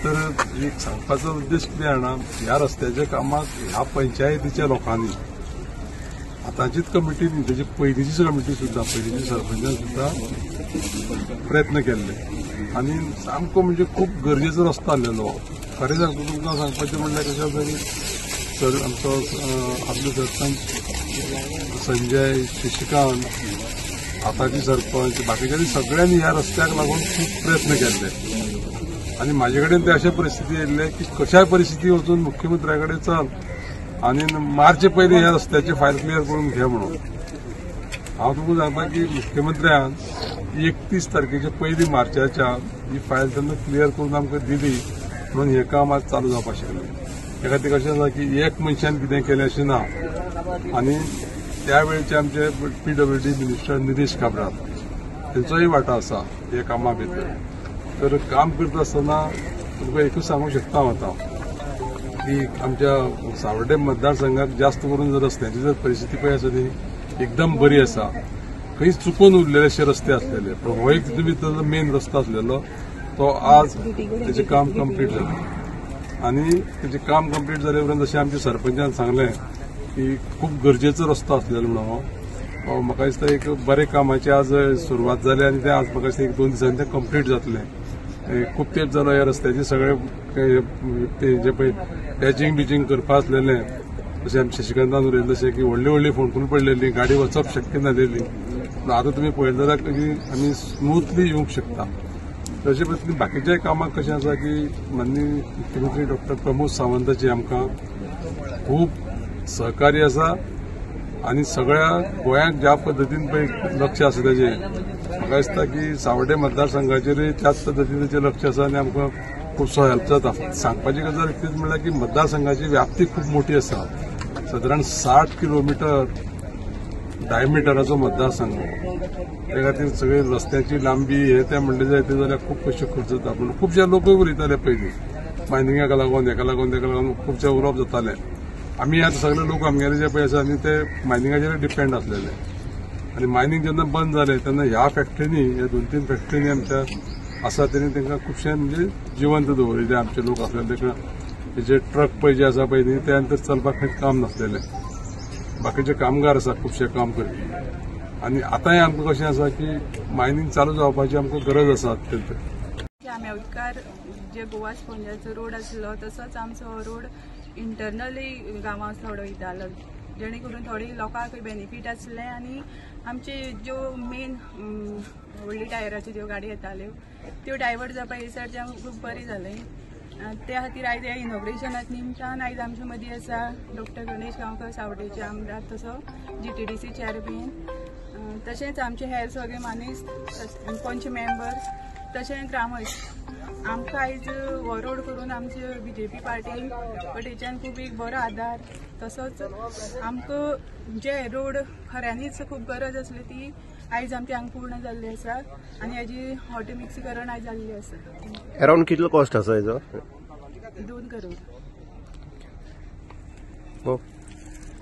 तर एक सांगपाचो उद्देश कितें जाणा, ह्या रस्त्याच्या कामाक ह्या पंचायतीच्या लोकांनी, आतांचीच कमिटी न्ही, तेजी पयलींची कमिटी सुद्दां, पयलींची सरपंचान सुद्दां प्रयत्न केल्ले आनी सामको म्हणजे खूब गरजेचो रस्तो आसलेलो. खरें सांगता तुमकां, सांगपाचें म्हणल्यार कशें आसा की सर आमचो आदलो सरपंच संजय, शशिकांत, आतांचे सरपंच, बाकीच्यांनी सगळ्यांनी ह्या रस्त्याक लागून खूब प्रयत्न केल्ले आनी म्हाजे कडेन ते अशे परिस्थिती येयल्ले की कशाय परिस्थिती वचून मुख्यमंत्र्या कडेन चल आनी मार्चे पयलीं ह्या रस्त्याची फायल क्लियर करून घे म्हणून. हांव तुमकां सांगता की मुख्यमंत्र्यान 31 तारखेच्या पयलीं मार्चाच्या ही फायल तेन्ना क्लियर करून आमकां दिली म्हणून हें काम आज चालू जावपाक शकलें. त्या खातीर कशें आसा की एक मनशान कितें केलें अशें ना आनी त्या वेळचे आमचे PWD minister Nilesh Cabral तेंचोय वांटो आसा ह्या कामा भितर. तर काम करता आसतना तुमकां एकूच सांगूंक शकता हांव आतां की आमच्या सावर्डे मतदारसंघाक जास्त करून जर रस्त्याची जर परिस्थिती पळय आसा ती एकदम बरी आसा. खंय चुकून उरलेले अशे रस्ते आसलेले, पूण हो एक तितून भितर मेन रस्तो आसलेलो तो आज तेचें काम कंप्लीट जालें आनी तेचें काम कंप्लीट जाले उपरांत जशें आमच्या सरपंचान सांगलें की खूब गरजेचो रस्तो आसलेलो म्हणून हो म्हाका दिसता एक बरें कामाची आज सुरवात जाली आनी तें आज म्हाका दिसता 1-2 दिसांनी तें कंप्लीट जातलें. खूब तेंप जालो ह्या रस्त्याचे सगळे ते जे पळय पॅचिंग बिचिंग करपा आसलेलें, जशें आमच्या शशिकांतान उलयलें तशें की व्हडली व्हडली फोंडकुलां पडलेली, गाडी वचप शक्य नासलेली, पूण आतां तुमी पळयलें जाल्यार की आमी स्मुथली येवंक शकता. तशें पद्दतीन बाकीच्याय कामाक कशें आसा की माननीय मुख्यमंत्री डॉक्टर प्रमोद सावंताची आमकां खूब सहकार्य आसा आनी सगळ्या गोंयांक ज्या पद्दतीन पळय लक्ष आसा तेजें, म्हाका दिसता की सावर्डे मतदारसंघाचेरूय त्याच पद्दतीन तेजें लक्ष आसा आनी आमकां खुबसो हेल्प जाता. सांगपाची गजाल इतलीच म्हणल्यार की मतदारसंघाची व्याप्ती खूब मोठी आसा, सादारण 60 किलोमिटर डायमिटराचो मतदारसंघ. त्या खातीर सगळे रस्त्याची लांबी हे ते म्हणलें जायते जाल्यार खूब पयशे खर्च जाता. पूण खुबशे लोकूय उलयताले पयलीं मायनिंगाक लागून, हेका लागून, तेका लागून खुबशे उलोवप जातालें. आमी आतां सगळे लोक आमगेले जे पळय आसा न्ही ते मायनिंगाचेर डिपेंड आसलेले आनी मायनिंग जेन्ना बंद जालें तेन्ना ह्या फॅक्टरींनी, ह्या 2-3 फॅक्टरींनी आमच्या आसा तेणी तांकां खुबशे म्हणजे जिवंत दवरिल्ले आमचे लोक आसलेले. ताका जे ट्रक पळय जे आसा पळय न्ही त्या नंतर चलपाक खंयच काम नासलेलें, बाकीचे कामगार आसा खुबशे काम करपी. आनी आतांय आमकां कशें आसा की मायनिंग चालू जावपाची आमकां गरज आसा अत्यंत. आमेवकार जे गोवा स्पोंजाचो रोड आसलो तसोच आमचो रोड इंटरनली गांवांत थोडो वयतालो, जेणे करून थोडी लोकांक बेनिफीट आसलें आनी आमचे ज्यो मेन व्हडली टायराच्यो ज्यो गाडी येताल्यो त्यो डायवर्ट जावपा हे सायडच्यान खूब बरें जालें. त्या खातीर आयज ह्या इनॉग्रेशनाक निमतान आयज आमच्या मदीं आसा डॉक्टर गणेश गांवकर सावडेचे आमदार, तसो GTDC chairman, तशेंच आमचे हेर सगळे मानेस्त, पंच मेंबर, तशें ग्रामस्थ. आमकां आयज हो रोड करून आमचे BJP पार्टीन वटेच्यान खूब एक बरो आदार, तसोच आमकां जे रोड खऱ्यांनीच खूब गरज आसली ती आयज आमची हांगा पूर्ण जाल्ली आसा आनी हाजी हॉटमिक्सीकरण आयज जाल्ली आसा. अरावंड कितलो कॉस्ट आसा हेजो? 2 करोड. हो.